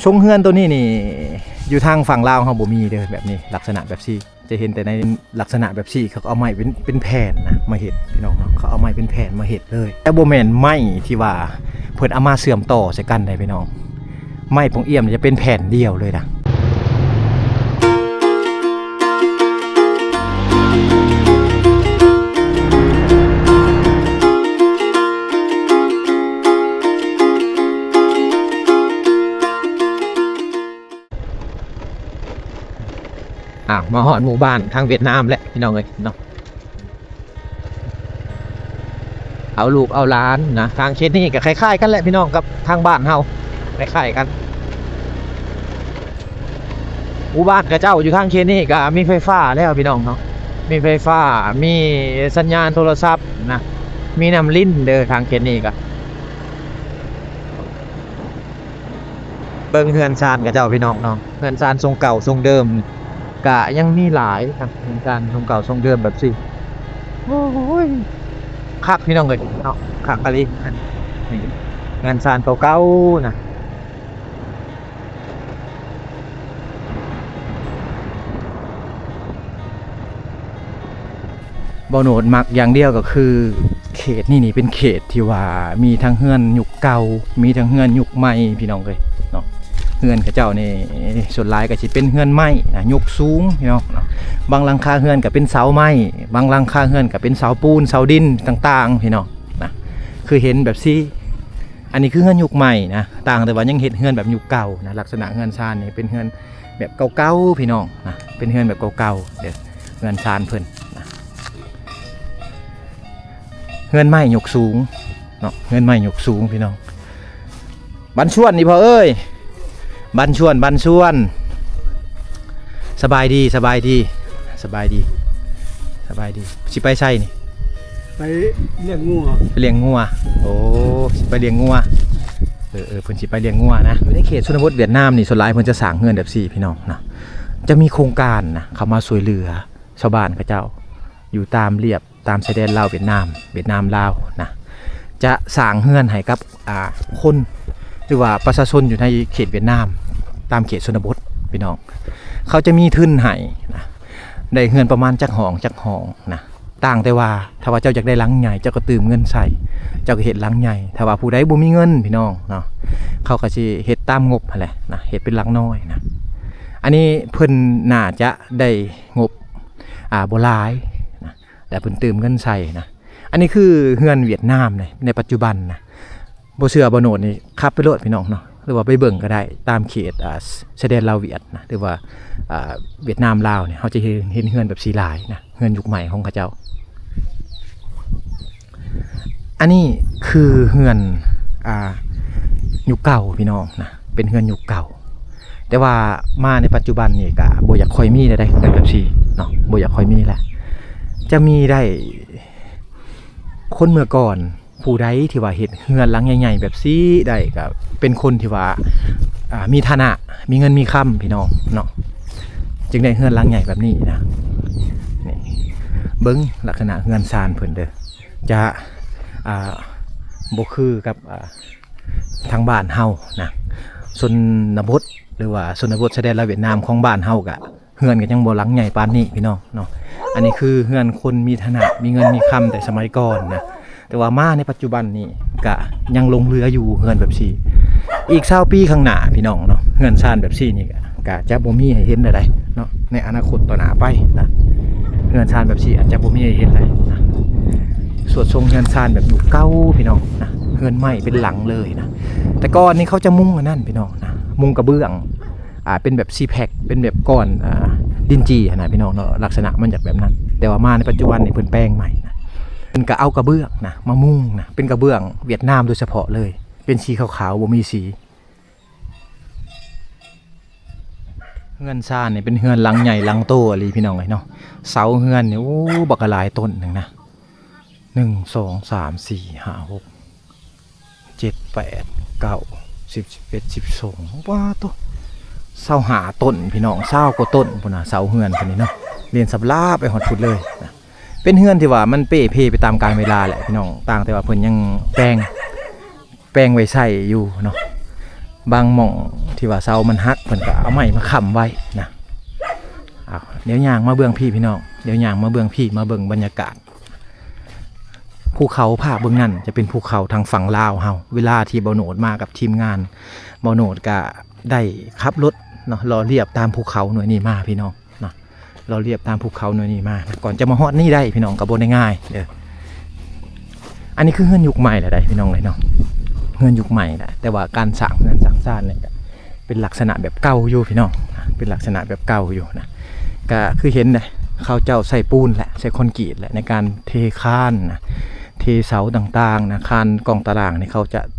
ໂຮງເຮືອນໂຕນີ້ນີ້ ຢູ່ທາງຝັ່ງລາວເຮົາບໍ່ມີເດີ ແບບນີ້ ລັກສະນະແບບຊີ້ ຈະເຫັນແຕ່ໃນລັກສະນະແບບຊີ້ ເຂົາກໍເອົາໄມ້ເປັນ ເປັນແຜ່ນນະມາເຮັດ ພີ່ນ້ອງເນາະ ເຂົາເອົາໄມ້ເປັນແຜ່ນມາເຮັດເລີຍ ແຕ່ບໍ່ແມ່ນໄມ້ທີ່ວ່າເພິ່ນເອົາມາເຊື່ອມຕໍ່ໃສ່ກັນໃດ໋ ພີ່ນ້ອງ. ໄມ້ປ່ອງອ້ຽມຈະເປັນແຜ່ນດຽວເລີຍນະ. ອ້າວ ມາຮອດໝູ່ບ້ານທາງຫວຽດນາມແລ້ວ ພີ່ນ້ອງເອີຍເນາະ. ເອົາລູກເອົາຫຼານນະ ທາງເຂດນີ້ກໍຄ້າຍໆກັນແຫຼະພີ່ນ້ອງ ກັບທາງບ້ານເຮົາ ຄ້າຍໆກັນ. ໝູ່ບ້ານເຂົາເຈົ້າຢູ່ທາງເຂດນີ້ກໍມີໄຟຟ້າແລ້ວພີ່ນ້ອງເນາະ ມີໄຟຟ້າ ມີສັນຍານໂທລະສັບນະ ມີນ້ຳລິນເດີ ທາງເຂດນີ້ກໍ. ເບິ່ງເຮືອນຊານເຂົາເຈົ້າພີ່ນ້ອງເນາະ ເຮືອນຊານຊົງເກົ່າຊົງເດີມກະຍັງມີຫຼາຍນະ ເຮືອນຊານຊົງເກົ່າຊົງເດີມແບບຊີ້ ໂອ້ຍ ຄັກພີ່ນ້ອງເອີຍເນາະ ຄັກອີ່ຫຼີ. ນີ້ເຮືອນຊານເກົ່າໆນະ. ບ່າວໂນດມັກຢ່າງດຽວກໍຄື ເຂດນີ້ນີ້ເປັນເຂດທີ່ວ່າມີທັງເຮືອນຍຸກເກົ່າ ມີທັງເຮືອນຍຸກໃໝ່ ພີ່ນ້ອງເອີຍເນາະ. ເຮືອນເຂົາເຈົ້ານີ້ສ່ວນຫຼາຍກໍຊິເປັນເຮືອນໄມ້ນະ ຍົກສູງພີ່ນ້ອງເນາະ. ບາງຫຼັງຄາເຮືອນກໍເປັນເສົາໄມ້ ບາງຫຼັງຄາເຮືອນກໍເປັນເສົາປູນ ເສົາດິນຕ່າງໆ ພີ່ນ້ອງນະ ຄືເຫັນແບບຊີ້. ອັນນີ້ຄືເຮືອນຍຸກໃໝ່ນະ ຕ່າງແຕ່ວ່າຍັງເຮັດເຮືອນແບບຍຸກເກົ່ານະ. ລັກສະນະເຮືອນຊານນີ້ເປັນເຮືອນແບບເກົ່າໆ ພີ່ນ້ອງນະ ເປັນເຮືອນແບບເກົ່າໆເດີ ເຮືອນຊານເພິ່ນນະ. ເຮືອນໄມ້ຍົກສູງເນາະ ເຮືອນໄມ້ຍົກສູງພີ່ນ້ອງ. ບັນຊວນນີ້ພໍ່ເອີຍ ບັນຊວນ ບັນຊວນ ສະບາຍດີ ສະບາຍດີ ສະບາຍດີ ສະບາຍດີ. ຊິໄປໃສນີ້? ໄປລ້ຽງງົວ ໄປລ້ຽງງົວ. ໂອ້ ຊິໄປລ້ຽງງົວ. ເອີໆ ເພິ່ນຊິໄປລ້ຽງງົວນະ. ຢູ່ໃນເຂດຊົນນະບົດຫວຽດນາມນີ້ ສ່ວນຫຼາຍເພິ່ນຈະສ້າງເຮືອນແບບຊີ້ ພີ່ນ້ອງນະ. ຈະມີໂຄງການນະ ເຂົ້າມາຊ່ວຍເຫຼືອຊາວບ້ານເຂົາເຈົ້າ ຢູ່ຕາມລຽບ ຕາມຊາຍແດນລາວຫວຽດນາມ ຫວຽດນາມລາວນະ ຈະສ້າງເຮືອນໃຫ້ກັບ ອ່າ ຄົນ ຫຼືວ່າປະຊາຊົນຢູ່ໃນເຂດຫວຽດນາມ ຕາມເຂດຊົນນະບົດ ພີ່ນ້ອງ. ເຂົາຈະມີທຶນໃຫ້ນະ ໄດ້ເຮືອນປະມານຈັກຫ້ອງ ຈັກຫ້ອງນະ. ຕ່າງແຕ່ວ່າ ຖ້າວ່າເຈົ້າຢາກໄດ້ຫຼັງໃຫຍ່ ເຈົ້າກໍຕື່ມເງິນໃສ່ ເຈົ້າກໍເຮັດຫຼັງໃຫຍ່. ຖ້າວ່າຜູ້ໃດບໍ່ມີເງິນ ພີ່ນ້ອງເນາະ ເຂົາກໍຊິເຮັດຕາມງົບຫັ້ນແຫຼະນະ ເຮັດເປັນຫຼັງນ້ອຍນະ. ອັນນີ້ເພິ່ນໜ້າຈະໄດ້ງົບ ອ່າ ບໍ່ຫຼາຍນະ ແຕ່ເພິ່ນຕື່ມເງິນໃສ່ນະ. ອັນນີ້ຄືເຮືອນຫວຽດນາມໃນ ໃນປັດຈຸບັນນະ. ບໍ່ເຊື່ອບໍ່ໂນດນີ້ ຂັບໄປໂລດ ພີ່ນ້ອງເນາະ ຫຼືວ່າໄປເບິ່ງກໍໄດ້ ຕາມເຂດ ອ່າ ຊາຍແດນລາວຫວຽດນະ ຫຼືວ່າ ອ່າ ຫວຽດນາມລາວນີ້ ເຮົາຈະເຫັນ ເຫັນເຮືອນແບບຊີ້ຫຼາຍນະ ເຮືອນຍຸກໃໝ່ຂອງເຂົາເຈົ້າ. ອັນນີ້ຄືເຮືອນ ອ່າ ຍຸກເກົ່າ ພີ່ນ້ອງນະ ເປັນເຮືອນຍຸກເກົ່າ. ແຕ່ວ່າມາໃນປັດຈຸບັນນີ້ກະບໍ່ຢາກຄ່ອຍມີແລ້ວເດ້ ເຮືອນແບບຊີ້ເນາະ ບໍ່ຢາກຄ່ອຍມີແລ້ວ. ຈະມີໄດ້ ຄົນເມື່ອກ່ອນ ຜູ້ໃດທີ່ວ່າເຮັດເຮືອນຫຼັງໃຫຍ່ໆແບບຊີ້ໄດ້ ກະເປັນຄົນທີ່ວ່າ ອ່າ ມີຖານະ ມີເງິນມີຄຳ ພີ່ນ້ອງເນາະ ຈຶ່ງໄດ້ເຮືອນຫຼັງໃຫຍ່ແບບນີ້ນະ. ນີ້ ເບິ່ງລັກສະນະເຮືອນຊານເພິ່ນເດີ ຈະ ອ່າ ບໍ່ຄືກັບ ອ່າ ທາງບ້ານເຮົານະ. ຊົນນະບົດ ຫຼືວ່າຊົນນະບົດຊາຍແດນລາວຫວຽດນາມຂອງບ້ານເຮົາກະ ເຮືອນກໍຍັງບໍ່ຫຼັງໃຫຍ່ປານນີ້ ພີ່ນ້ອງເນາະ. ອັນນີ້ຄືເຮືອນຄົນມີຖານະ ມີເງິນມີຄຳແຕ່ສະໄໝກ່ອນນະ. ແຕ່ວ່າມາໃນປັດຈຸບັນນີ້ກະຍັງຫຼົງເຫຼືອຢູ່ເຮືອນແບບຊີ້. ອີກຊາວປີຂ້າງໜ້າ ພີ່ນ້ອງເນາະ ເຮືອນຊານແບບຊີ້ນີ້ກະ ກະຈະບໍ່ມີໃຫ້ເຫັນແລ້ວໃດເນາະ ໃນອະນາຄົດຕໍ່ໜ້າໄປນະ. ເຮືອນຊານແບບຊີ້ອາດຈະບໍ່ມີໃຫ້ເຫັນແລ້ວນະ. ສວດຊົງເຮືອນຊານແບບຍຸກເກົ່າ ພີ່ນ້ອງນະ ເຮືອນໄມ້ເປັນຫຼັງເລີຍນະ. ແຕ່ກ່ອນນີ້ເຂົາຈະມຸງອັນນັ້ນ ພີ່ນ້ອງນະ ມຸງກະເບື້ອງ ອ່າ ເປັນແບບຊີແພັກ ເປັນແບບກ້ອນ ອ່າ ດິນຈີ່ຫັ້ນນະ ພີ່ນ້ອງເນາະ ລັກສະນະມັນຈະແບບນັ້ນ. ແຕ່ວ່າມາໃນປັດຈຸບັນນີ້ເພິ່ນແປງໃໝ່ນະ ເພິ່ນກະເອົາກະເບື້ອງນະມາມຸງນະ ເປັນກະເບື້ອງຫວຽດນາມໂດຍສະເພາະເລີຍ ເປັນສີຂາວໆ ບໍ່ມີສີ. ເຮືອນຊານນີ້ເປັນເຮືອນຫຼັງໃຫຍ່ຫຼັງໂຕອີ່ຫຼີ ພີ່ນ້ອງເອີຍເນາະ. ເສົາເຮືອນນີ້ ໂອ້ ບັກຫຼາຍຕົ້ນໜຶ່ງນະ ໜຶ່ງ ສອງ ສາມ ສີ່ ຫ້າ ຫົກ ເຈັດ ແປດ ເກົ້າ ສິບ ສິບເອັດ ສິບສອງ ປາໂຕ ຊາວຫ້າຕົ້ນ ພີ່ນ້ອງ ຊາວກວ່າຕົ້ນພຸ້ນນະ ເສົາເຮືອນເພິ່ນນີ້ເນາະ ລຽນສັບລາບໄປຮອດພຸ້ນເລີຍນະ. ເປັນເຮືອນທີ່ວ່າມັນເປ່ເພໄປຕາມການເວລາແຫຼະ ພີ່ນ້ອງ ຕ່າງແຕ່ວ່າເພິ່ນຍັງແປງ ແປງໄວ້ໃຊ້ຢູ່ເນາະ. ບາງໝ່ອງ ທີ່ວ່າເສົາມັນຫັກ ເພິ່ນກໍເອົາໄມ້ມາຄ້ຳໄວ້ນະ. ເອົາ ດຽວຍ່າງມາເບື້ອງພີ້ພີ່ນ້ອງ, ດຽວຍ່າງມາເບື້ອງພີ້ ມາເບິ່ງບັນຍາກາດ ພູເຂົາພາກເບື້ອງນັ້ນຈະເປັນພູເຂົາທາງຝັ່ງລາວເຮົາ. ເວລາທີ່ບ່າວໂນດມາກັບທີມງານ, ບ່າວໂນດກະໄດ້ຂັບລົດເນາະ ເລາະລຽບຕາມພູເຂົາໜ່ວຍນີ້ມາພີ່ນ້ອງເນາະ, ເລາະລຽບຕາມພູເຂົາໜ່ວຍນີ້ມາ. ກ່ອນຈະມາຮອດນີ້ໄດ້ພີ່ນ້ອງ ກໍບໍ່ໄດ້ງ່າຍເດີ້. ອັນນີ້ຄືເຮືອນຍຸກໃໝ່ແລ້ວໃດ໋ພີ່ນ້ອງເອີຍເນາະ, ເຮືອນຍຸກໃໝ່ແຫຼະ ແຕ່ວ່າການສ້າງເຮືອນສ້າງຊານນີ້ກະ ເປັນລັກສະນະແບບເກົ່າຢູ່ພີ່ນ້ອງ, ເປັນລັກສະນະແບບເກົ່າຢູ່ນະ. ກະຄືເຫັນນະ ເຂົາເຈົ້າໃຊ້ປູນແຫຼະ ໃຊ້ຄອນກຣີດແຫຼະ ໃນການເທຄານນະ ເທເສົາຕ່າງໆນະ. ຄານກ້ອງຕາລ່າງນີ້ເຂົາຈະ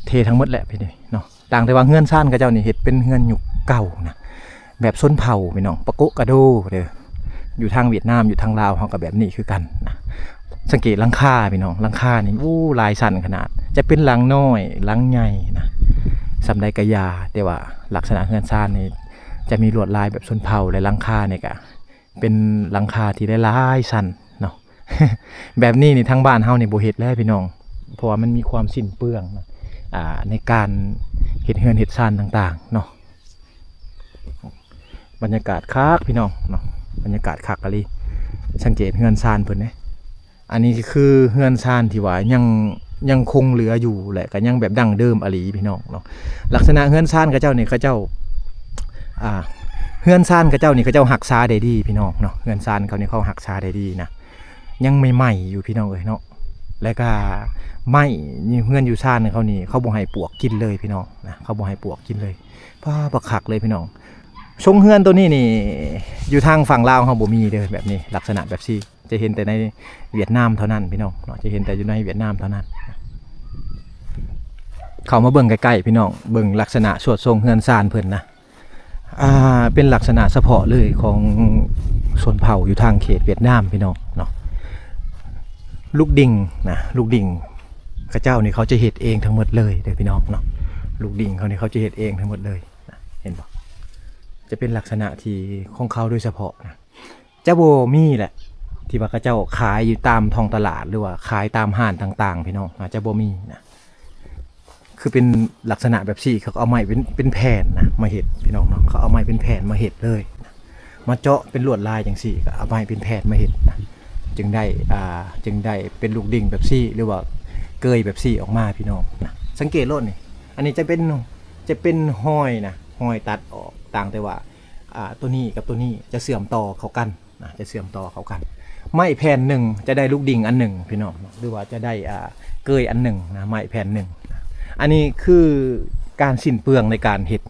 ເທທັງໝົດແຫຼະພີ່ນ້ອງເນາະ, ຕ່າງແຕ່ວ່າເຮືອນຊານເຂົາເຈົ້ານີ້ເຮັດເປັນເຮືອນຍຸກເກົ່ານະ ແບບຊົນເຜົ່າພີ່ນ້ອງ, ປະໂກະກະໂດເດີ້. ຢູ່ທາງຫວຽດນາມ ຢູ່ທາງລາວເຮົາກໍແບບນີ້ຄືກັນນະ. ສັງເກດຫຼັງຄາພີ່ນ້ອງ, ຫຼັງຄານີ້ ໂອ້ ຫຼາຍຊັ້ນຂະໜາດ, ຈະເປັນຫຼັງນ້ອຍ ຫຼັງໃຫຍ່ນະ ສ່ຳໃດກະຢ່າ, ແຕ່ວ່າລັກສະນະເຮືອນຊານນີ້ຈະມີລວດລາຍແບບຊົນເຜົ່າ ແລະ ຫຼັງຄານີ້ກະເປັນຫຼັງຄາທີ່ຫຼາຍໆຊັ້ນເນາະ. ແບບນີ້ນີ້ທາງບ້ານເຮົານີ້ບໍ່ເຮັດແລ້ວພີ່ນ້ອງ, ເພາະວ່າມັນມີຄວາມສິ້ນເປືອງນະ ອ່າ ໃນການເຮັດເຮືອນເຮັດຊານຕ່າງໆເນາະ. ບັນຍາກາດຄັກພີ່ນ້ອງເນາະ, ບັນຍາກາດຄັກອີ່ຫຼີ. ສັງເກດເຮືອນຊານເພິ່ນເດ້, ອັນນີ້ຄືເຮືອນຊານທີ່ວ່າຍັງ ຍັງຄົງເຫຼືອຢູ່ ແລະ ກໍຍັງແບບດັ້ງເດີມອີ່ຫຼີພີ່ນ້ອງເນາະ. ລັກສະນະເຮືອນຊານເຂົາເຈົ້ານີ້ ເຂົາເຈົ້າ ອ່າ ເຮືອນຊານເຂົາເຈົ້ານີ້ ເຂົາເຈົ້າຮັກສາໄດ້ດີພີ່ນ້ອງເນາະ, ເຮືອນຊານເຂົານີ້ເຂົາຮັກສາໄດ້ດີນະ. ຍັງໃໝ່ໆຢູ່ພີ່ນ້ອງເອີຍເນາະ, ແລ້ວກະໄມ້ຢູ່ເຮືອນຢູ່ຊານເຂົານີ້ ເຂົາບໍ່ໃຫ້ປວກກິນເລີຍພີ່ນ້ອງນະ, ເຂົາບໍ່ໃຫ້ປວກກິນເລີຍ. ປ້າ ບັກຄັກເລີຍພີ່ນ້ອງ. ຊົງເຮືອນໂຕນີ້ນີ້ ຢູ່ທາງຝັ່ງລາວເຮົາບໍ່ມີເດີ້ ແບບນີ້ ລັກສະນະແບບຊີ້ ຈະເຫັນແຕ່ໃນຫວຽດນາມເທົ່ານັ້ນພີ່ນ້ອງເນາະ, ຈະເຫັນແຕ່ຢູ່ໃນຫວຽດນາມເທົ່ານັ້ນ. ເຂົ້າມາເບິ່ງໃກ້ໆພີ່ນ້ອງ, ເບິ່ງລັກສະນະສວດຊົງເຮືອນຊານເພິ່ນນະ. ອ່າ ເປັນລັກສະນະສະເພາະເລີຍຂອງຊົນເຜົ່າຢູ່ທາງເຂດຫວຽດນາມພີ່ນ້ອງເນາະ. ລູກດິ່ງນະ ລູກດິ່ງເຂົາເຈົ້ານີ້ ເຂົາຈະເຮັດເອງທັງໝົດເລີຍເດີ້ພີ່ນ້ອງເນາະ, ລູກດິ່ງເຂົານີ້ ເຂົາຈະເຮັດເອງທັງໝົດເລີຍນະ. ເຫັນບໍ່? ຈະເປັນລັກສະນະທີ່ຂອງເຂົາໂດຍສະເພາະນະ, ຈະບໍ່ມີແຫຼະ ທີ່ວ່າເຂົາເຈົ້າຂາຍຢູ່ຕາມທ້ອງຕະຫຼາດ ຫຼືວ່າຂາຍຕາມຮ້ານຕ່າງໆ ພີ່ນ້ອງ, ອາດຈະບໍ່ມີນະ. ຄືເປັນລັກສະນະແບບຊີ້ ເຂົາກໍເອົາໄມ້ເປັນ ເປັນແຜ່ນນະມາເຮັດພີ່ນ້ອງເນາະ, ເຂົາເອົາໄມ້ເປັນແຜ່ນມາເຮັດເລີຍນະ, ມາເຈາະເປັນລວດລາຍຈັ່ງຊີ້ ກໍເອົາໄມ້ເປັນແຜ່ນມາເຮັດນະ, ຈຶ່ງໄດ້ ອ່າ ຈຶ່ງໄດ້ເປັນລູກດິ່ງແບບຊີ້ ຫຼືວ່າເກີຍແບບຊີ້ອອກມາພີ່ນ້ອງນະ. ສັງເກດໂລດນີ້, ອັນນີ້ຈະເປັນ ຈະເປັນຮອຍນະ ຮອຍຕັດອອກ, ຕ່າງແຕ່ວ່າ ອ່າ ໂຕນີ້ກັບໂຕນີ້ຈະເຊື່ອມຕໍ່ເຂົ້າກັນນະ, ຈະເຊື່ອມຕໍ່ເຂົ້າກັນ. ໄມ້ແຜ່ນໜຶ່ງຈະໄດ້ລູກດິ່ງອັນໜຶ່ງພີ່ນ້ອງເນາະ, ຫຼືວ່າຈະໄດ້ ອ່າ ເກີຍອັນໜຶ່ງນະ, ໄມ້ແຜ່ນໜຶ່ງນະ. ອັນນີ້ຄືການສິ້ນເປືອງໃນການເຮັດ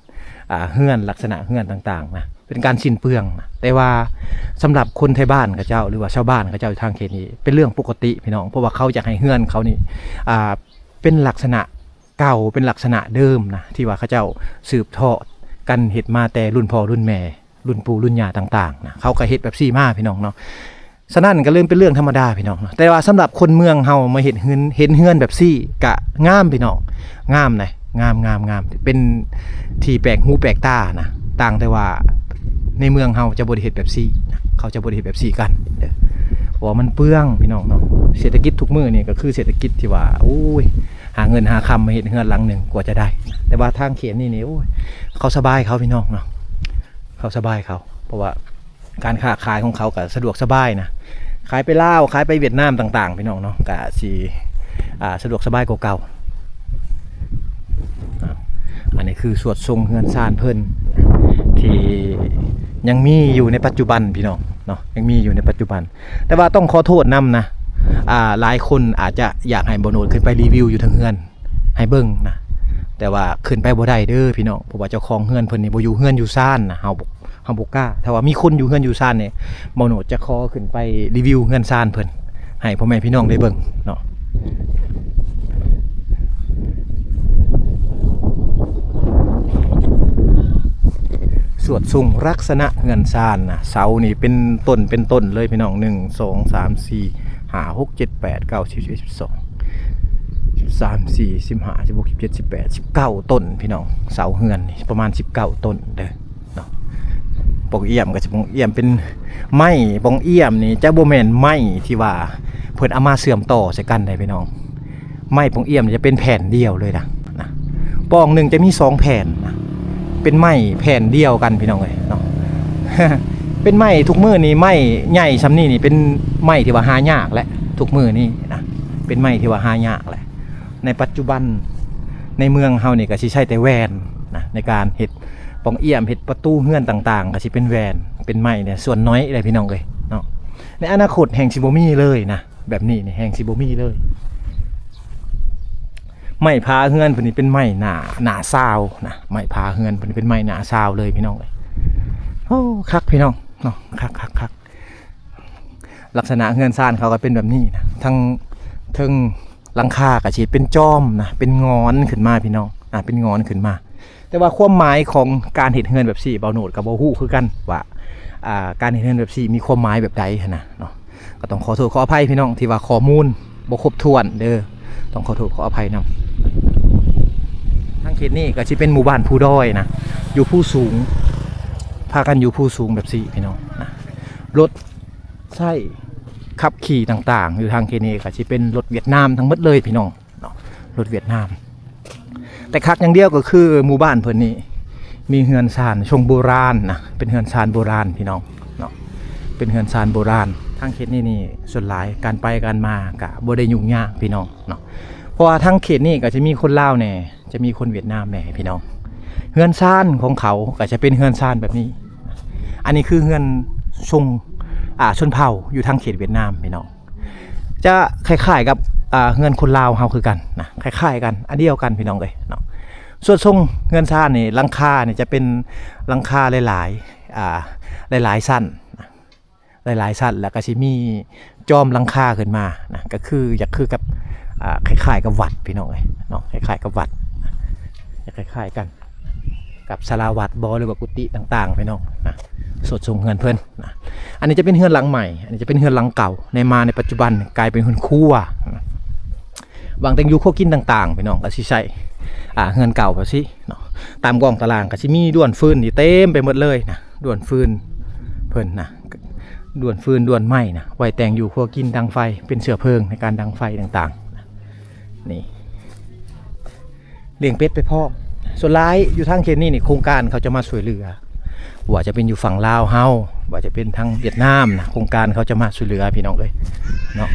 ອ່າ ເຮືອນ ລັກສະນະເຮືອນຕ່າງໆນະ, ເປັນການສິ້ນເປືອງນະ. ແຕ່ວ່າສຳລັບຄົນໄທບ້ານເຂົາເຈົ້າ ຫຼືວ່າຊາວບ້ານເຂົາເຈົ້າຢູ່ທາງເຂດນີ້ ເປັນເລື່ອງປົກກະຕິພີ່ນ້ອງ, ເພາະວ່າເຂົາຢາກໃຫ້ເຮືອນເຂົານີ້ ອ່າ ເປັນລັກສະນະ ເກົ່າ ເປັນລັກສະນະເດີມນະ ທີ່ວ່າເຂົາເຈົ້າສືບທອດກັນເຮັດມາແຕ່ລຸ້ນພໍ່ລຸ້ນແມ່ ລຸ້ນປູ່ລຸ້ນຍ່າຕ່າງໆນະ, ເຂົາກໍເຮັດແບບຊີ້ມາພີ່ນ້ອງເນາະ. ສະນັ້ນກໍເລີຍເປັນເລື່ອງທຳມະດາພີ່ນ້ອງເນາະ, ແຕ່ວ່າສຳລັບຄົນເມືອງເຮົາມາເຮັດເຮືອນ ເຫັນເຮືອນແບບຊີ້ກໍງາມພີ່ນ້ອງ, ງາມນະ ງາມ ງາມ ງາມ, ເປັນທີ່ແປກຫູແປກຕານະ. ຕ່າງແຕ່ວ່າໃນເມືອງເຮົາຈະບໍ່ໄດ້ເຮັດແບບຊີ້ນະ, ເຂົາຈະບໍ່ໄດ້ເຮັດແບບຊີ້ກັນເດີ້, ເພາະວ່າມັນເປືອງພີ່ນ້ອງເນາະ. ເສດຖະກິດທຸກມື້ນີ້ກໍຄືເສດຖະກິດທີ່ວ່າ ໂອ້ຍ ຫາເງິນຫາຄຳມາເຮັດເຮືອນຫຼັງໜຶ່ງກວ່າຈະໄດ້. ແຕ່ວ່າທາງເຂດນີ້ນີ້ ໂອ້ຍ ເຂົາສະບາຍເຂົາພີ່ນ້ອງເນາະ, ເຂົາສະບາຍເຂົາ ເພາະວ່າການຄ້າຂາຍຂອງເຂົາກໍສະດວກສະບາຍນະ, ຂາຍໄປລາວ ຂາຍໄປຫວຽດນາມຕ່າງໆ ພີ່ນ້ອງເນາະ, ກໍຊິ ອ່າ ສະດວກສະບາຍກວ່າເກົ່າ. ອ່າ ອັນນີ້ຄືສວດຊົງເຮືອນຊານເພິ່ນ ທີ່ຍັງມີຢູ່ໃນປັດຈຸບັນ ພີ່ນ້ອງເນາະ, ຍັງມີຢູ່ໃນປັດຈຸບັນ. ແຕ່ວ່າຕ້ອງຂໍໂທດນຳນະ ອ່າ ຫຼາຍຄົນອາດຈະຢາກໃຫ້ບ່າວໂນດຂຶ້ນໄປຣີວິວຢູ່ເທິງເຮືອນໃຫ້ເບິ່ງນະ, ແຕ່ວ່າຂຶ້ນໄປບໍ່ໄດ້ເດີ້ພີ່ນ້ອງ, ເພາະວ່າເຈົ້າຂອງເຮືອນເພິ່ນນີ້ບໍ່ຢູ່ເຮືອນຢູ່ຊານນະ, ເຮົາ ເຮົາບໍ່ກ້າ. ຖ້າວ່າມີຄົນຢູ່ເຮືອນຢູ່ຊານນີ້ ບ່າວໂນດຈະຂໍຂຶ້ນໄປຣີວິວເຮືອນຊານເພິ່ນໃຫ້ພໍ່ແມ່ພີ່ນ້ອງໄດ້ເບິ່ງເນາະ. ສວດຊົງລັກສະນະເຮືອນຊານນະ, ເສົານີ້ເປັນຕົ້ນເປັນຕົ້ນເລີຍພີ່ນ້ອງ, ໜຶ່ງ ສອງ ສາມ ສີ່ ຫ້າ ຫົກ ເຈັດ ແປດ ເກົ້າ ສິບ ສິບເອັດ ສິບສອງ ສິບສາມ ສິບສີ່ ສິບຫ້າ ສິບຫົກ ສິບເຈັດ ສິບແປດ ສິບເກົ້າຕົ້ນພີ່ນ້ອງ. ເສົາເຮືອນນີ້ປະມານສິບເກົ້າຕົ້ນເດີ້ເນາະ. ປ່ອງອ້ຽມກໍຊິປ່ອງອ້ຽມເປັນໄມ້, ປ່ອງອ້ຽມນີ້ຈະບໍ່ແມ່ນໄມ້ທີ່ວ່າເພິ່ນເອົາມາເຊື່ອມຕໍ່ໃສ່ກັນໄດ໋ພີ່ນ້ອງ, ໄມ້ປ່ອງອ້ຽມຈະເປັນແຜ່ນດຽວເລີຍນະ, ນະ ປ່ອງໜຶ່ງຈະມີສອງແຜ່ນນະ, ປັນໄມ້ແຜ່ນດຽວກັນພີ່ນ້ອງເອີຍເນາະ. ເປັນໄມ້ ທຸກມື້ນີ້ໄມ້ໃຫຍ່ຊ່ຳນີ້ນີ້ເປັນໄມ້ທີ່ວ່າຫາຍາກແຫຼະ ທຸກມື້ນີ້ນະ ເປັນໄມ້ທີ່ວ່າຫາຍາກແຫຼະ. ໃນປັດຈຸບັນໃນເມືອງເຮົານີ້ກໍຊິໃຊ້ແຕ່ແວ່ນນະ ໃນການເຮັດປ່ອງອ້ຽມ ເຮັດປະຕູເຮືອນຕ່າງໆ ກໍຊິເປັນແວ່ນ ເປັນໄມ້ນີ້ສ່ວນໜ້ອຍເດ້ພີ່ນ້ອງເອີຍເນາະ. ໃນອະນາຄົດແຮ່ງຊິບໍ່ມີເລີຍນະ ແບບນີ້ນີ້ແຮ່ງຊິບໍ່ມີເລີຍ. ໄມ້ພາເຮືອນເພິ່ນນີ້ເປັນໄມ້ໜ້າ ໜ້າຊາວນະ ໄມ້ພາເຮືອນເພິ່ນເປັນໄມ້ໜ້າຊາວເລີຍພີ່ນ້ອງເອີຍ. ໂອ້ ຄັກພີ່ນ້ອງເນາະ ຄັກໆໆ. ລັກສະນະເຮືອນຊານເຂົາກໍເປັນແບບນີ້ນະ ທັງເທິງຫຼັງຄາກໍຊິເປັນຈອມນະ ເປັນງອນຂຶ້ນມາພີ່ນ້ອງ ອ່າ ເປັນງອນຂຶ້ນມາ. ແຕ່ວ່າຄວາມໝາຍຂອງການເຮັດເຮືອນແບບຊີ້ ບ່າວໂນດກໍບໍ່ຮູ້ຄືກັນວ່າ ອ່າ ການເຮັດເຮືອນແບບຊີ້ມີຄວາມໝາຍແບບໃດຫັ້ນນະເນາະ. ກໍຕ້ອງຂໍໂທດຂໍອະໄພພີ່ນ້ອງ ທີ່ວ່າຂໍ້ມູນບໍ່ຄົບຖ້ວນເດີ ຕ້ອງຂໍໂທດຂໍອະໄພນຳ. ທາງເຂດນີ້ກໍຊິເປັນໝູ່ບ້ານພູດອຍນະ ຢູ່ພູສູງ ພາກັນຢູ່ພູສູງແບບຊີ້ພີ່ນ້ອງນະ. ລົດໃຊ້ຂັບຂີ່ຕ່າງໆ ຢູ່ທາງເຂດນີ້ກໍຊິເປັນລົດຫວຽດນາມທັງໝົດເລີຍພີ່ນ້ອງເນາະ ລົດຫວຽດນາມ. ແຕ່ຄັກຢ່າງດຽວກໍຄືໝູ່ບ້ານເພິ່ນນີ້ມີເຮືອນຊານຊົງໂບລານນະ ເປັນເຮືອນຊານໂບລານພີ່ນ້ອງເນາະ ເປັນເຮືອນຊານໂບລານ. ທາງເຂດນີ້ນີ້ສ່ວນຫຼາຍການໄປການມາກະບໍ່ໄດ້ຫຍຸ້ງຍາກພີ່ນ້ອງເນາະ ເພາະວ່າທາງເຂດນີ້ກໍຈະມີຄົນລາວແດ່ ຈະມີຄົນຫວຽດນາມແດ່ພີ່ນ້ອງ. ເຮືອນຊານຂອງເຂົາກໍຈະເປັນເຮືອນຊານແບບນີ້. ອັນນີ້ຄືເຮືອນຊົງ ອ່າ ຊົນເຜົ່າຢູ່ທາງເຂດຫວຽດນາມພີ່ນ້ອງ. ຈະຄ້າຍໆກັບ ອ່າ ເຮືອນຄົນລາວເຮົາຄືກັນນະ ຄ້າຍໆກັນ ອັນດຽວກັນພີ່ນ້ອງເອີຍເນາະ. ສ່ວນຊົງເຮືອນຊານນີ້ ຫຼັງຄານີ້ຈະເປັນຫຼັງຄາຫຼາຍໆ ອ່າ ຫຼາຍໆຊັ້ນນະ ຫຼາຍໆຊັ້ນ ແລ້ວກໍຊິມີຈອມຫຼັງຄາຂຶ້ນມານະ ກໍຄືຢາກຄືກັບ ອ່າ ຄ້າຍໆກັບວັດພີ່ນ້ອງເອີຍເນາະ ຄ້າຍໆກັບວັດນະ ຈະຄ້າຍໆກັນກັບສາລາວັດບໍ ຫຼືວ່າກຸຕິຕ່າງໆພີ່ນ້ອງນະ. ສ່ວນຊົງເຮືອນເພິ່ນ ນະ. ອັນນີ້ຈະເປັນເຮືອນຫຼັງໃໝ່ ອັນນີ້ຈະເປັນເຮືອນຫຼັງເກົ່າ ໃນມາໃນປັດຈຸບັນກາຍເປັນເຮືອນຄົວນະ. ຫວ່າງແຕ່ງຢູ່ຄົວກິນຕ່າງໆ ພີ່ນ້ອງ ກໍຊິໃຊ້ ອ່າ ເຮືອນເກົ່າແບບຊີ້ເນາະ. ຕາມກ້ອງຕາລາງກໍຊິມີດ້ວນຟືນນີ້ເຕັມໄປໝົດເລີຍນະ ດ້ວນຟືນເພິ່ນນະ ດ້ວນຟືນ ດ້ວນໄມ້ນະ ໄວ້ແຕ່ງຢູ່ຄົວກິນ ດັງໄຟ ເປັນເຊື້ອເພີງໃນການດັງໄຟຕ່າງໆນະ. ນີ້ ລ້ຽງເປັດໄປພ້ອມ. ສ່ວນຫຼາຍຢູ່ທາງເຂດນີ້ນີ້ ໂຄງການເຂົາຈະມາຊ່ວຍເຫຼືອ ບໍ່ວ່າຈະເປັນຢູ່ຝັ່ງລາວເຮົາ ບໍ່ວ່າຈະເປັນທາງຫວຽດນາມນະ ໂຄງການເຂົາຈະມາຊ່ວຍເຫຼືອ ພີ່ນ້ອງເອີຍເນາະ.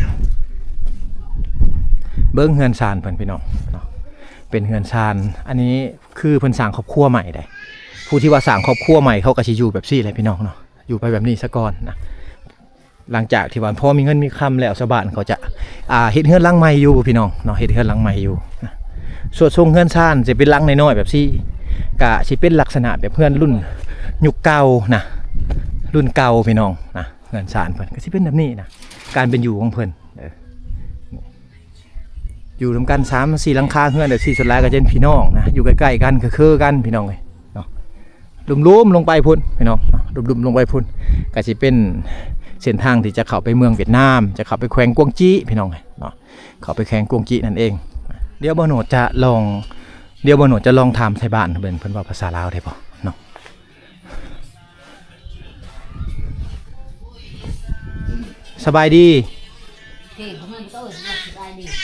ເບິ່ງເຮືອນຊານເພິ່ນ ພີ່ນ້ອງເນາະ ເປັນເຮືອນຊານ ອັນນີ້ຄືເພິ່ນສ້າງຄອບຄົວໃໝ່ໃດ໋. ຜູ້ທີ່ວ່າສ້າງຄອບຄົວໃໝ່ ເຂົາກໍຊິຢູ່ແບບຊີ້ແຫຼະ ພີ່ນ້ອງເນາະ ຢູ່ໄປແບບນີ້ສາກ່ອນນະ. ຫຼັງຈາກທີ່ວ່າພໍມີເງິນມີຄຳແລ້ວ ຊາວບ້ານເຂົາຈະ ອ່າ ເຮັດເຮືອນຫຼັງໃໝ່ຢູ່ພີ່ນ້ອງເນາະ ເຮັດເຮືອນຫຼັງໃໝ່ຢູ່ນະ. ສ່ວນຊົງເຮືອນຊານຊິເປັນຫຼັງນ້ອຍໆແບບຊີ້ ກະຊິເປັນລັກສະນະແບບເຮືອນລຸ້ນຍຸກເກົ່ານະ ລຸ້ນເກົ່າພີ່ນ້ອງນະ. ເຮືອນຊານເພິ່ນກະຊິເປັນແບບນີ້ນະ ການເປັນຢູ່ຂອງເພິ່ນເດີ. ຢູ່ນຳກັນສາມສີ່ຫຼັງຄາເຮືອນແບບຊີ້ ສ່ວນຫຼາຍກໍຈະເປັນພີ່ນ້ອງນະ ຢູ່ໃກ້ໆກັນ ຄືໆກັນ ພີ່ນ້ອງເອີຍເນາະ. ລຸ່ມໆລົງໄປພຸ້ນ ພີ່ນ້ອງເນາະ ລຸ່ມໆລົງໄປພຸ້ນ ກໍຊິເປັນເສັ້ນທາງທີ່ຈະເຂົ້າໄປເມືອງຫວຽດນາມ ຈະເຂົ້າໄປແຂວງກວາງຈີ ພີ່ນ້ອງເນາະ ເຂົ້າໄປແຂວງກວາງຈີນັ້ນເອງ. ດຽວບ່າວໂນດຈະລອງ ດຽວບ່າວໂນດຈະລອງຖາມໄທບ້ານເບິ່ງ ເພິ່ນເວົ້າພາສາລາວໄດ້ບໍ່ເນາະ. ສະບາຍດີ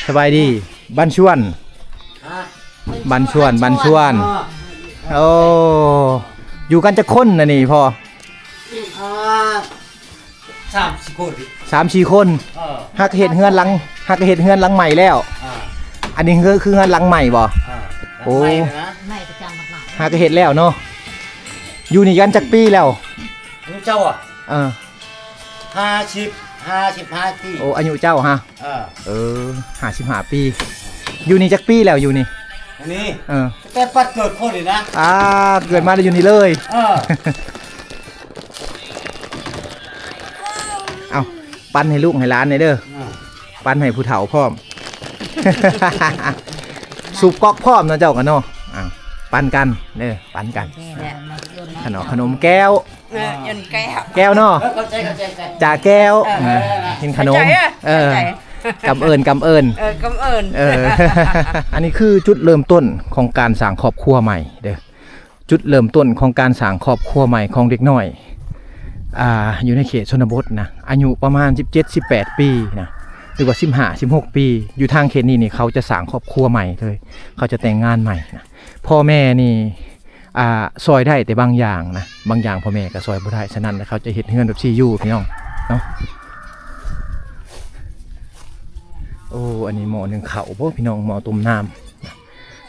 ສະບາຍດີ ບ້ານຊວນ ບ້ານຊວນ ບ້ານຊວນ. ໂອ້ ຢູ່ກັນຈັກຄົນນະນີ້ພໍ່? ອ່າ ສາມສີ່ຄົນ ສາມສີ່ຄົນ. ເອີ ຫາກເຮັດເຮືອນຫຼັງ ຫາກເຮັດເຮືອນຫຼັງໃໝ່ແລ້ວ. ອ່າ ອັນນີ້ຄື ຄືເຮືອນຫຼັງໃໝ່ບໍ່? ອ່າ ໂອ້ ຫຼັງໃໝ່ນະ ໃໝ່ປະຈຳ ຫາກເຮັດແລ້ວເນາະ. ຢູ່ນີ້ກັນຈັກປີແລ້ວ? ອາຍຸເຈົ້າອະ? ເອີ ຫ້າສິບ ຫ້າສິບຫ້າປີ. ໂອ້ ອາຍຸເຈົ້າຫະ? ເອີ ເອີ ຫ້າສິບຫ້າປີ. ຢູ່ນີ້ຈັກປີແລ້ວ ຢູ່ນີ້? ອັນນີ້? ເອີ ແຕ່ປັດເກີດຄົນນີ້ນະ. ອ່າ ເກີດມາແລ້ວຢູ່ນີ້ເລີຍ. ເອີ ເອົ້າ ປັນໃຫ້ລູກໃຫ້ຫຼານແດ່ເດີ. ອ່າ ປັນໃຫ້ຜູ້ເຖົ້າພ້ອມ ສູບກອກພ້ອມເນາະ ເຈົ້າກໍເນາະ. ອ່າ ປັນກັນເດີ ປັນກັນ. ຂະໜົມ ຂະໜົມແກ້ວ. ເອີ ເອີ້ນແກ້ວ ແກ້ວເນາະ. ເອີ ເຂົ້າໃຈ ເຂົ້າໃຈ ຈາແກ້ວ. ເອີ ເອີ ກິນຂະໜົມ. ເອີ ເຂົ້າໃຈ ເອີ ເຂົ້າໃຈ. ກຳເອີ້ນ ກຳເອີ້ນ. ເອີ ກຳເອີ້ນ. ເອີ ອັນນີ້ຄືຈຸດເລີ່ມຕົ້ນຂອງການສ້າງຄອບຄົວໃໝ່ເດີ. ຈຸດເລີ່ມຕົ້ນຂອງການສ້າງຄອບຄົວໃໝ່ຂອງເດັກນ້ອຍ ອ່າ ຢູ່ໃນເຂດຊົນນະບົດນະ ອາຍຸປະມານສິບເຈັດ ສິບແປດປີນະ ຫຼືວ່າສິບຫ້າ ສິບຫົກປີ ຢູ່ທາງເຂດນີ້ນີ້ ເຂົາຈະສ້າງຄອບຄົວໃໝ່ເລີຍ ເຂົາຈະແຕ່ງງານໃໝ່ນະ. ພໍ່ແມ່ນີ້ ອ່າ ຊ່ອຍໄດ້ແຕ່ບາງຢ່າງນະ, ບາງຢ່າງພໍ່ແມ່ກໍຊ່ອຍບໍ່ໄດ້, ສະນັ້ນເຂົາຈະເຮັດເຮືອນແບບຊີ້ຢູ່ພີ່ນ້ອງເນາະ. ໂອ້ ອັນນີ້ໝໍ້ໜຶ້ງເຂົ້າບໍພີ່ນ້ອງ, ໝໍ້ຕົ້ມນ້ຳ.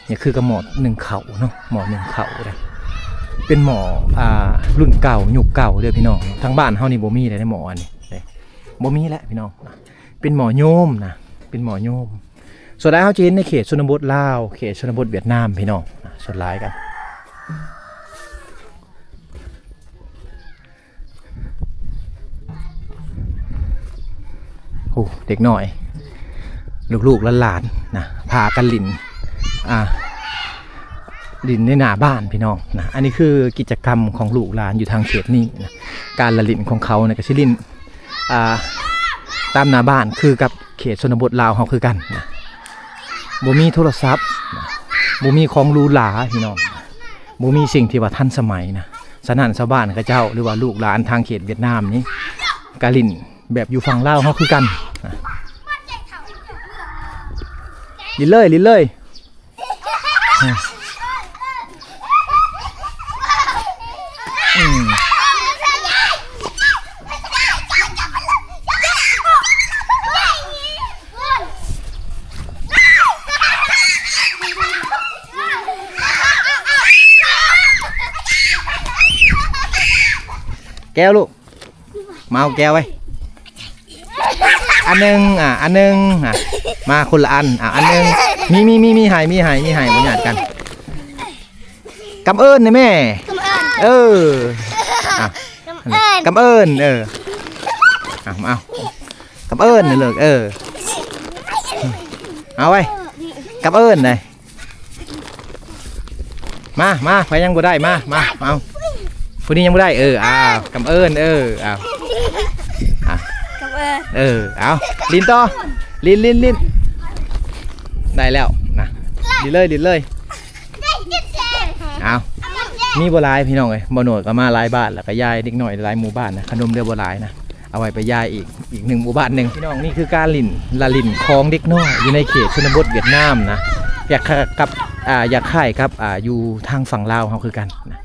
ນີ້ຄືກັບໝໍ້ໜຶ້ງເຂົ້າເນາະ, ໝໍ້ໜຶ້ງເຂົ້າເດ້, ເປັນໝໍ້ ອ່າ ລຸ້ນເກົ່າ ຍຸກເກົ່າເດີ້ພີ່ນ້ອງ. ທາງບ້ານເຮົານີ້ບໍ່ມີເດ້ໝໍ້ອັນນີ້ເດ້, ບໍ່ມີແຫຼະພີ່ນ້ອງ. ເປັນໝໍ້ໂຍມນະ, ເປັນໝໍ້ໂຍມ. ສ່ວນຫຼາຍເຮົາຈະເຫັນໃນເຂດຊົນນະບົດລາວ, ເຂດຊົນນະບົດຫວຽດນາມພີ່ນ້ອງ, ສ່ວນຫຼາຍກັນ. ໂອ້ ເດັກນ້ອຍ ລູກໆຫຼານໆນະ ພາກັນຫຼິ້ນ ອ່າ ຫຼິ້ນໃນໜ້າບ້ານພີ່ນ້ອງນະ. ອັນນີ້ຄືກິດຈະກຳຂອງລູກຫຼານຢູ່ທາງເຂດນີ້ນະ. ການລະຫຼິ້ນຂອງເຂົານະ ກະຊິຫຼິ້ນ ອ່າ ຕາມໜ້າບ້ານຄືກັບເຂດຊົນນະບົດລາວເຮົາຄືກັນນະ. ບໍ່ມີໂທລະສັບນະ, ບໍ່ມີຂອງຫຼູຫຼາພີ່ນ້ອງ, ບໍ່ມີສິ່ງທີ່ວ່າທັນສະໄໝນະ. ສະນັ້ນຊາວບ້ານເຂົາເຈົ້າ ຫຼືວ່າລູກຫຼານທາງເຂດຫວຽດນາມນີ້ ກະຫຼິ້ນແບບຢູ່ຝັ່ງລາວເຮົາຄືກັນນະ. ຫຼິ້ນເລີຍ ຫຼິ້ນເລີຍ. ອືມ ແກ້ວລູກ. ມາເອົາແກ້ວໄວ້ ອັນໜຶ່ງ ອ່າ ອັນໜຶ່ງ ອ່າ ມາຄົນລະອັນ ອ່າ ອັນໜຶ່ງ. ມີ ມີ ມີ ມີໃຫ້ ມີໃຫ້ ມີໃຫ້ ບໍ່ຍາດກັນ. ກຳເອີ້ນນະແມ່ ກຳເອີ້ນ ເອີ ອ່າ ກຳເອີ້ນ ກຳເອີ້ນ ເອີ ເອົາ ເອົາ ກຳເອີ້ນນະລູກ ເອີ ເອົາໄວ້ ກຳເອີ້ນນະ. ມາ ມາ ໃຜຍັງບໍ່ໄດ້ ມາ ມາ ເອົາ ຜູ້ນີ້ຍັງບໍ່ໄດ້ ເອີ ອ້າວ ກຳເອີ້ນ ເອີ ອ້າວ ອ່ະ ກຳເອີ້ນ ເອີ ເອົາ ຫຼິ້ນຕໍ່ ຫຼິ້ນ ຫຼິ້ນ ຫຼິ້ນ ໄດ້ແລ້ວນະ ຫຼິ້ນເລີຍ ຫຼິ້ນເລີຍ ເອົາ ມີບໍ່ຫຼາຍພີ່ນ້ອງເອີຍ ບໍ່ໂນດກໍມາຫຼາຍບ້ານ ແລ້ວກໍຢາຍເດັກນ້ອຍຫຼາຍໝູ່ບ້ານນະ ຂະໜົມເຫຼືອບໍ່ຫຼາຍນະ. ເອົາໄວ້ໄປຢາຍອີກ ອີກໜຶ່ງໝູ່ບ້ານໜຶ່ງ ພີ່ນ້ອງ. ນີ້ຄືການຫຼິ້ນ ລະຫຼິ້ນຂອງເດັກນ້ອຍຢູ່ໃນເຂດຊົນນະບົດຫວຽດນາມນະ ຢາກ ກັບ ອ່າ ຢາກຄ້າຍກັບ ອ່າ ຢູ່ທາງຝັ່ງລາວເຮົາຄືກັນນະ.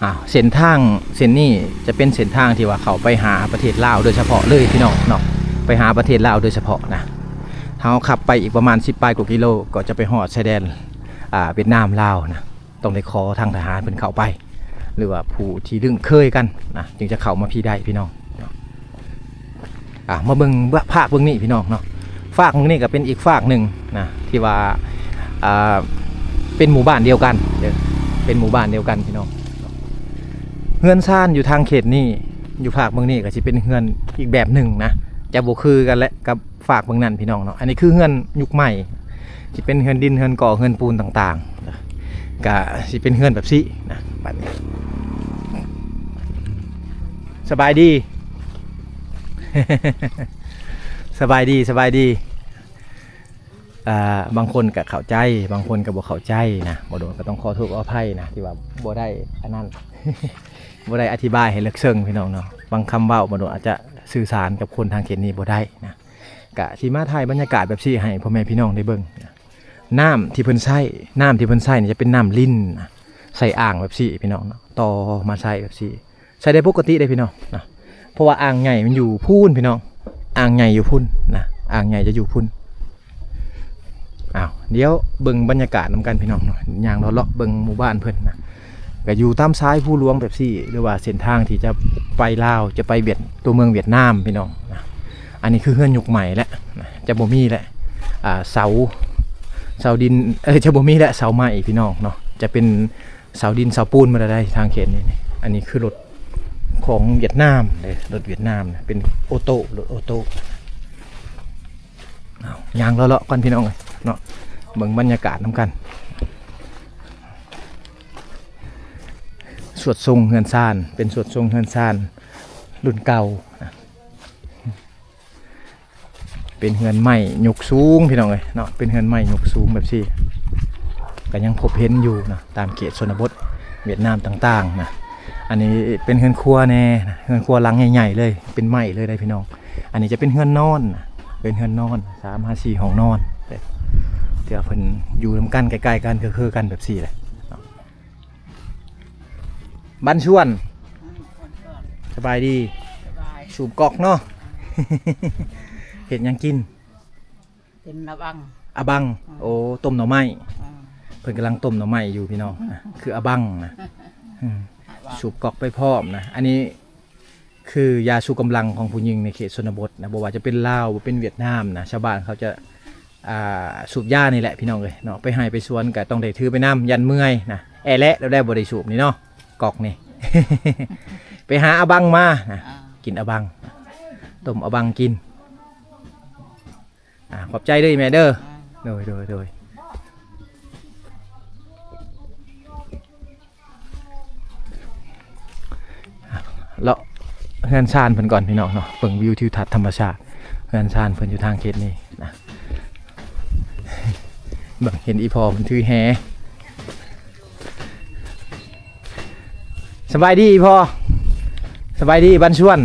ອ່າ ເສັ້ນທາງເສັ້ນນີ້ຈະເປັນເສັ້ນທາງທີ່ວ່າເຂົ້າໄປຫາປະເທດລາວໂດຍສະເພາະເລີຍ ພີ່ນ້ອງເນາະ ໄປຫາປະເທດລາວໂດຍສະເພາະນະ. ເຮົາຂັບໄປອີກປະມານສິບປາຍກວ່າກິໂລ ກໍຈະໄປຮອດຊາຍແດນ ອ່າ ຫວຽດນາມລາວນະ. ຕ້ອງໄດ້ຂໍທາງທະຫານເພິ່ນເຂົ້າໄປ ຫຼືວ່າຜູ້ທີ່ລຶ້ງເຄີຍກັນນະ ຈຶ່ງຈະເຂົ້າມາພີ້ໄດ້ພີ່ນ້ອງເນາະ. ອ່າ ມາເບິ່ງ ພາກເບິ່ງນີ້ພີ່ນ້ອງເນາະ ຟາກເບິ່ງນີ້ກໍເປັນອີກຟາກໜຶ່ງນະ ທີ່ວ່າ ອ່າ ເປັນໝູ່ບ້ານດຽວກັນເດີ ເປັນໝູ່ບ້ານດຽວກັນພີ່ນ້ອງ. ເຮືອນຊານຢູ່ທາງເຂດນີ້ ຢູ່ຟາກເບິ່ງນີ້ກໍຊິເປັນເຮືອນອີກແບບໜຶ່ງນະ ຈະບໍ່ຄືກັນແຫຼະກັບ ຟາກເບິ່ງນັ້ນພີ່ນ້ອງເນາະ. ອັນນີ້ຄືເຮືອນຍຸກໃໝ່ ຊິເປັນເຮືອນດິນ ເຮືອນກໍ່ ເຮືອນປູນຕ່າງໆ ກະຊິເປັນເຮືອນແບບຊີ້ນະ. ບັດນີ້ ສະບາຍດີ ສະບາຍດີ ສະບາຍດີ. ອ່າ ບາງຄົນກະເຂົ້າໃຈ ບາງຄົນກະບໍ່ເຂົ້າໃຈນະ. ບໍ່ໂດນກໍຕ້ອງຂໍໂທດຂໍອະໄພນະ ທີ່ວ່າບໍ່ໄດ້ອັນນັ້ນ ບໍ່ໄດ້ອະທິບາຍໃຫ້ເລິກເຊິ່ງພີ່ນ້ອງເນາະ. ບາງຄຳເວົ້າ ບໍ່ໂດນອາດຈະສື່ສານກັບຄົນທາງເຂດນີ້ບໍ່ໄດ້ນະ. ກະຊິມາຖ່າຍບັນຍາກາດແບບຊີ້ໃຫ້ພໍ່ແມ່ພີ່ນ້ອງໄດ້ເບິ່ງ. ນ້ຳທີ່ເພິ່ນໃຊ້ ນ້ຳທີ່ເພິ່ນໃຊ້ນີ້ຈະເປັນນ້ຳລິນນະ ໃສ່ອ່າງແບບຊີ້ພີ່ນ້ອງເນາະ ຕໍ່ມາໃຊ້ແບບຊີ້ ໃຊ້ໄດ້ປົກກະຕິເດ້ພີ່ນ້ອງນະ. ເພາະວ່າອ່າງໃຫຍ່ມັນຢູ່ພຸ້ນພີ່ນ້ອງ ອ່າງໃຫຍ່ຢູ່ພຸ້ນນະ ອ່າງໃຫຍ່ຈະຢູ່ພຸ້ນ. ອ້າວ ດຽວເບິ່ງບັນຍາກາດນຳກັນພີ່ນ້ອງເນາະ ຍ່າງເລາະໆເບິ່ງໝູ່ບ້ານເພິ່ນນະ. ກະຢູ່ຕາມຊາຍພູຫຼວງແບບຊີ້ ຫຼືວ່າເສັ້ນທາງທີ່ຈະໄປລາວ ຈະໄປຫວຽດ ຕົວເມືອງຫວຽດນາມພີ່ນ້ອງນະ. ອັນນີ້ຄືເຮືອນຍຸກໃໝ່ແຫຼະນະ ຈະບໍ່ມີແຫຼະ ອ່າ ເສົາ ເສົາດິນ ເອີ ຈະບໍ່ມີແຫຼະເສົາໄມ້ພີ່ນ້ອງເນາະ ຈະເປັນເສົາດິນເສົາປູນໝົດແລ້ວໃດ໋ທາງເຂດນີ້. ອັນນີ້ຄືລົດຂອງຫວຽດນາມເດ້ ລົດຫວຽດນາມນະ ເປັນໂອໂຕ້ ລົດໂອໂຕ້. ເອົາ ຍ່າງເລາະໆກ່ອນພີ່ນ້ອງເອີຍເນາະ ເບິ່ງບັນຍາກາດນຳກັນ. ສວດຊົງເຮືອນຊານ ເປັນສວດຊົງເຮືອນຊານລຸ້ນເກົ່ານະ ເປັນເຮືອນໄມ້ຍົກສູງພີ່ນ້ອງເອີຍເນາະ ເປັນເຮືອນໄມ້ຍົກສູງແບບຊີ້ ກໍຍັງພົບເຫັນຢູ່ນະ ຕາມເຂດຊົນນະບົດຫວຽດນາມຕ່າງໆນະ. ອັນນີ້ເປັນເຮືອນຄົວແດ່ນະ ເຮືອນຄົວຫຼັງໃຫຍ່ໆເລີຍ ເປັນໄມ້ເລີຍໄດ໋ພີ່ນ້ອງ. ອັນນີ້ຈະເປັນເຮືອນນອນນະ ເປັນເຮືອນນອນ ສາມຫາສີ່ຫ້ອງນອນ ທີ່ວ່າເພິ່ນຢູ່ນຳກັນ ໃກ້ໆກັນ ຄືໆກັນແບບຊີ້ແຫຼະເນາະ. ບ້ານຊວນ ສະບາຍດີ. ສະບາຍ. ສູບກອກເນາະ. ເຮັດຫຍັງກິນ? ເປັນອາບັງ. ອາບັງ. ອືມ. ໂອ້ ຕົ້ມໜໍ່ໄມ້. ອືມ. ເພິ່ນກຳລັງຕົ້ມໜໍ່ໄມ້ຢູ່ພີ່ນ້ອງ. ອາ ຄືອາບັງນະ. ອືມ. ອາບັງ. ສູບກອກໄປພ້ອມນະ. ອັນນີ້ ຄືຢາຊູກຳລັງຂອງຜູ້ຍິງໃນເຂດຊົນນະບົດນະ, ບໍ່ວ່າຈະເປັນລາວ ບໍ່ເປັນຫວຽດນາມນະ, ຊາວບ້ານເຂົາຈະ ອ່າ ສູບຢານີ້ແຫຼະພີ່ນ້ອງເອີຍເນາະ, ໄປໄຮ່ໄປສວນກໍຕ້ອງໄດ້ຖືໄປນຳ ຢ້ານເມື່ອຍນະ, ແອແຫຼະແລ້ວໄດ້ບໍ່ໄດ້ສູບນີ້ເນາະ, ກອກນີ້ ໄປຫາອາບັງມານະ, ອ່າ ກິນອາບັງ, ຕົ້ມອາບັງກິນ. ອ່າ ຂອບໃຈເດີແມ່ເດີ. ອ່າ ໂດຍ ໂດຍ ໂດຍ. ເລາະເຮືອນຊານເພິ່ນກ່ອນພີ່ນ້ອງເນາະ, ເບິ່ງວິວທິວທັດທຳມະຊາດ. ເຮືອນຊານເພິ່ນຢູ່ທາງເຂດນີ້ນະ. ເບິ່ງ ເຫັນອີ່ພໍ່ເພິ່ນຖືແຫ. ສະບາຍດີອີ່ພໍ່. ສະບາຍດີບ້ານຊວນ.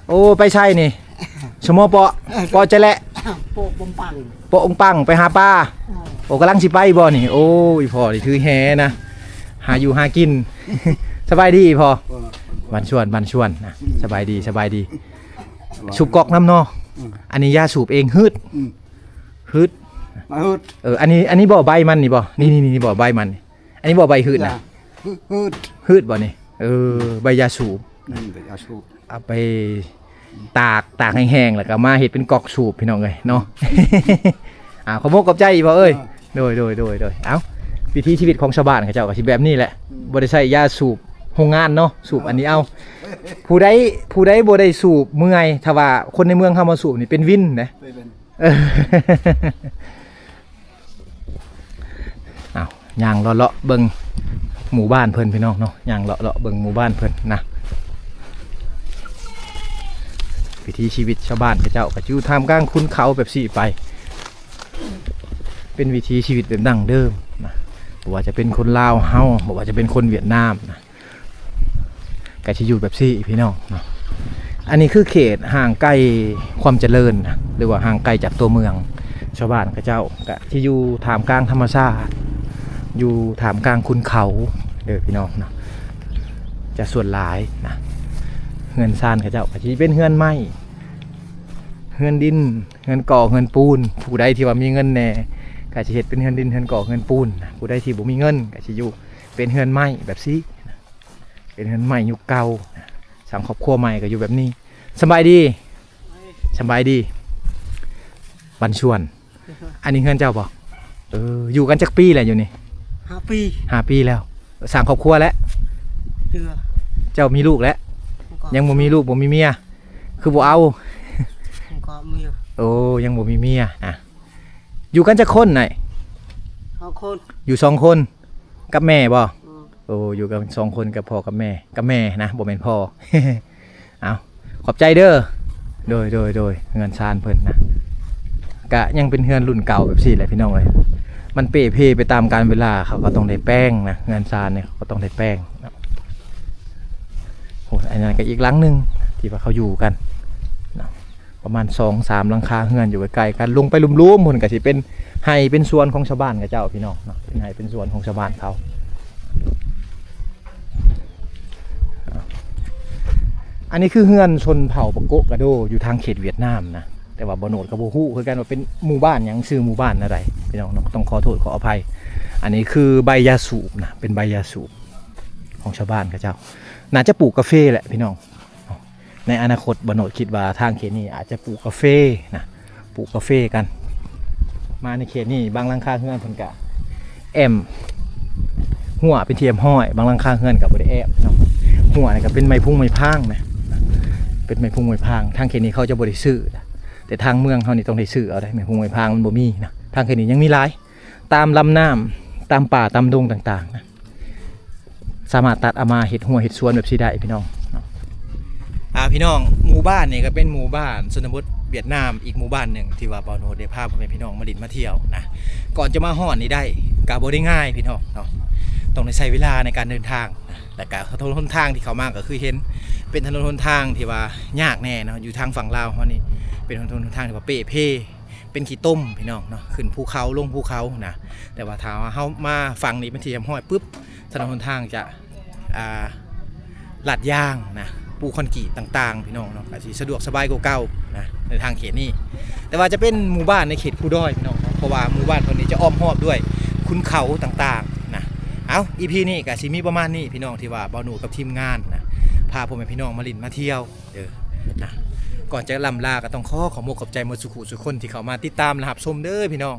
ໂອ້ ໄປໃສນີ້? ສະໝໍເປາະ ເປາະຈະແລະ ໂປະອົງປັງ ໂປະອົງປັງ ໄປຫາປາ. ເອີ ໂອ້ ກຳລັງຊິໄປບໍ່ນີ້? ໂອ້ ອີ່ພໍ່ນີ້ຖືແຫນະ ຫາຢູ່ຫາກິນ. ສະບາຍດີອີ່ພໍ່. ເອີ ບ້ານຊວນ ບ້ານຊວນນະ. ອືມ ສະບາຍດີ ສະບາຍດີ. ສູບກອກນຳເນາະ. ອືມ ອັນນີ້ຢາສູບເອງ ຫືດ. ອືມ ຫືດ ມາຫືດ. ເອີ ອັນນີ້ ອັນນີ້ບໍ່ໃບມັນນີ້ບໍ່? ນີ້ ນີ້ ນີ້ບໍ່ໃບມັນນີ້. ອັນນີ້ບໍ່ໃບຫືດນະ? ຫືດ ຫືດບໍ່ນີ້? ເອີ ໃບຢາສູບ. ອືມ ໃບຢາສູບ ເອົາໄປຕາກ ຕາກໃຫ້ແຫ້ງ ແລ້ວກໍມາເຮັດເປັນກອກສູບພີ່ນ້ອງເອີຍເນາະ. ອ່າ ຂອບອົກຂອບໃຈອີ່ພໍ່ເອີຍ. ເອີ ໂດຍ ໂດຍ ໂດຍ ໂດຍ. ເອົ້າ ວິຖີຊີວິດຂອງຊາວບ້ານເຂົາເຈົ້າກໍຊິແບບນີ້ແຫຼະ. ອືມ ບໍ່ໄດ້ໃຊ້ຢາສູບໂຮງງານເນາະ, ສູບອັນນີ້ເອົາ. ເອີ ຜູ້ໃດ ຜູ້ໃດບໍ່ໄດ້ສູບເມື່ອຍ, ຖ້າວ່າຄົນໃນເມືອງເຮົາມາສູບນີ້ເປັນວິນເດ້. ເປັນວິນ. ເອີ ເອົ້າ ຍ່າງເລາະໆເບິ່ງໝູ່ບ້ານເພິ່ນພີ່ນ້ອງເນາະ, ຍ່າງເລາະໆເບິ່ງໝູ່ບ້ານເພິ່ນນະ. ວິຖີຊີວິດຊາວບ້ານເຂົາເຈົ້າກໍຢູ່ທ່າມກາງຂຸນເຂົາແບບຊີ້ໄປ, ເປັນວິຖີຊີວິດແບບດັ້ງເດີມນະ. ບໍ່ວ່າຈະເປັນຄົນລາວເຮົາ, ບໍ່ວ່າຈະເປັນຄົນຫວຽດນາມນະ. ກໍຊິຢູ່ແບບຊີ້ພີ່ນ້ອງເນາະ. ອັນນີ້ຄືເຂດຫ່າງໄກຄວາມຈະເລີນນະ ຫຼືວ່າຫ່າງໄກຈາກຕົວເມືອງ. ຊາວບ້ານເຂົາເຈົ້າກໍຊິຢູ່ທ່າມກາງທຳມະຊາດ, ຢູ່ທ່າມກາງຂຸນເຂົາເດີພີ່ນ້ອງເນາະ, ຈະສ່ວນຫຼາຍນະ. ເຮືອນຊານເຂົາເຈົ້າກໍຊິເປັນເຮືອນໄມ້, ເຮືອນດິນ, ເຮືອນກໍ່, ເຮືອນປູນ. ຜູ້ໃດທີ່ວ່າມີເງິນແດ່ ກໍຊິເຮັດເປັນເຮືອນດິນ, ເຮືອນກໍ່, ເຮືອນປູນນະ. ຜູ້ໃດທີ່ບໍ່ມີເງິນ ກໍຊິຢູ່ເປັນເຮືອນໄມ້ແບບຊີ້ນະ. ເປັນເຮືອນໄມ້ຍຸກເກົ່າ, ສ້າງຄອບຄົວໃໝ່ກໍຢູ່ແບບນີ້. ສະບາຍດີ ສະບາຍດີ ບ້ານຊວນ. ອັນນີ້ເຮືອນເຈົ້າບໍ່? ເອີ ຢູ່ກັນຈັກປີແລ້ວຢູ່ນີ້? ຫ້າປີ ຫ້າປີແລ້ວ. ສ້າງຄອບຄົວແລ້ວ? ເຈົ້າມີລູກແລ້ວ? ຍັງບໍ່ມີລູກ ບໍ່ມີເມຍ. ຄືບໍ່ເອົາ? ໂອ້ ຍັງບໍ່ມີເມຍນະ. ຢູ່ກັນຈັກຄົນນາຍ? ສອງຄົນ. ຢູ່ສອງຄົນ ກັບແມ່ບໍ່? ອືມ. ໂອ້ ຢູ່ກັນສອງຄົນ ກັບພໍ່ກັບແມ່, ກັບແມ່ນະ ບໍ່ແມ່ນພໍ່. ເອົ້າ ຂອບໃຈເດີ. ໂດຍ ໂດຍ ໂດຍ. ເຮືອນຊານເພິ່ນນະ ກະຍັງເປັນເຮືອນລຸ້ນເກົ່າແບບຊີ້ແຫຼະພີ່ນ້ອງເອີຍ. ມັນເປ່ເພໄປຕາມການເວລາ, ເຂົາກໍຕ້ອງໄດ້ແປງນະ, ເຮືອນຊານນີ້ເຂົາກໍຕ້ອງໄດ້ແປງ. ໂອ້ ອັນນັ້ນກໍອີກຫຼັງໜຶ່ງທີ່ວ່າເຂົາຢູ່ກັນເນາະ. ປະມານສອງສາມຫຼັງຄາເຮືອນຢູ່ໃກ້ໆກັນ, ລົງໄປລຸ່ມໆພຸ້ນກໍຊິເປັນໄຮ່ເປັນສວນຂອງຊາວບ້ານເຂົາເຈົ້າ ພີ່ນ້ອງເນາະ, ເປັນໄຮ່ເປັນສວນຂອງຊາວບ້ານເຂົາ. ອັນນີ້ຄືເຮືອນຊົນເຜົ່າປະໂກະກະໂດ ຢູ່ທາງເຂດຫວຽດນາມນະ, ແຕ່ວ່າບ່າວໂນດກໍບໍ່ຮູ້ຄືກັນວ່າເປັນໝູ່ບ້ານຫຍັງ, ຊື່ໝູ່ບ້ານແນວໃດ ພີ່ນ້ອງເນາະ, ຕ້ອງຂໍໂທດຂໍອະໄພ. ອັນນີ້ຄືໃບຢາສູບນະ, ເປັນໃບຢາສູບຂອງຊາວບ້ານເຂົາເຈົ້າ. ໜ້າຈະປູກກາເຟແຫຼະ ພີ່ນ້ອງ. ໃນອະນາຄົດ ບ່າວໂນດຄິດວ່າທາງເຂດນີ້ອາດຈະປູກກາເຟນະ, ປູກກາເຟກັນ. ມາໃນເຂດນີ້ ບາງຫຼັງຄາເຮືອນເພິ່ນກະແອ້ມຮົ້ວເປັນທີ່ຮຽບຮ້ອຍ, ບາງຫຼັງຄາເຮືອນກະບໍ່ໄດ້ແອ້ມເນາະ. ຮົ້ວນີ້ກະເປັນໄມ້ພຸງໄມ້ພາງນະ, ເປັນໄມ້ພຸງໄມ້ພາງ. ທາງເຂດນີ້ເຂົາຈະບໍ່ໄດ້ຊື້ນະ, ແຕ່ທາງເມືອງເຮົານີ້ຕ້ອງໄດ້ຊື້ເອົາໄດ໋, ໄມ້ພຸງໄມ້ພາງມັນບໍ່ມີນະ. ທາງເຂດນີ້ຍັງມີຫຼາຍ ຕາມລຳນ້ຳ, ຕາມປ່າ, ຕາມດົງຕ່າງໆນະ. ສາມາດຕັດເອົາມາເຮັດຮົ້ວເຮັດສວນແບບຊີ້ໄດ້ພີ່ນ້ອງເນາະ. ອ່າ ພີ່ນ້ອງ, ໝູ່ບ້ານນີ້ກໍເປັນໝູ່ບ້ານຊົນນະບົດຫວຽດນາມອີກໝູ່ບ້ານໜຶ່ງ ທີ່ວ່າບ່າວໂນດໄດ້ພາພໍ່ແມ່ພີ່ນ້ອງມາຫຼິ້ນມາທ່ຽວນະ. ກ່ອນຈະມາຮອດນີ້ໄດ້ກໍບໍ່ໄດ້ງ່າຍພີ່ນ້ອງເນາະ, ຕ້ອງໄດ້ໃຊ້ເວລາໃນການເດີນທາງນະ. ແລ້ວກໍຖະໜົນຫົນທາງທີ່ເຂົ້າມາກໍຄືເຫັນເປັນຖະໜົນຫົນທາງທີ່ວ່າຍາກແດ່ເນາະ, ຢູ່ທາງຝັ່ງລາວເຮົານີ້ເປັນຖະໜົນຫົນທາງທີ່ວ່າເປ່ເພ ເປັນຂີ້ຕົມພີ່ນ້ອງເນາະ, ຂຶ້ນພູເຂົາລົງພູເຂົານະ. ແຕ່ວ່າຖ້າວ່າເຮົາມາຝັ່ງນີ້ເປັນທີ່ຮຽບຮ້ອຍປຶບ, ຖະໜົນຫົນທາງຈະ ອ່າ ລາດຢາງນະ ປູຄອນກຣີດຕ່າງໆ ພີ່ນ້ອງເນາະ ກໍຊິສະດວກສະບາຍກວ່າເກົ່ານະ ໃນທາງເຂດນີ້. ແຕ່ວ່າຈະເປັນໝູ່ບ້ານໃນເຂດພູດອຍ ພີ່ນ້ອງເນາະ ເພາະວ່າໝູ່ບ້ານເພິ່ນນີ້ຈະອ້ອມຮອບດ້ວຍຂຸນເຂົາຕ່າງໆນະ. ເອົ້າ ອີພີນີ້ກໍຊິມີປະມານນີ້ ພີ່ນ້ອງ ທີ່ວ່າບ່າວໜູກັບທີມງານນະ ພາພໍ່ແມ່ພີ່ນ້ອງມາຫຼິ້ນມາທ່ຽວເດີນະ. ກ່ອນຈະລ່ຳລາ ກໍຕ້ອງຂໍຂອບມົກຂອບໃຈໝົດສູ່ຄູ່ສູ່ຄົນທີ່ເຂົ້າມາຕິດຕາມ ແລະ ຮັບຊົມເດີ ພີ່ນ້ອງ.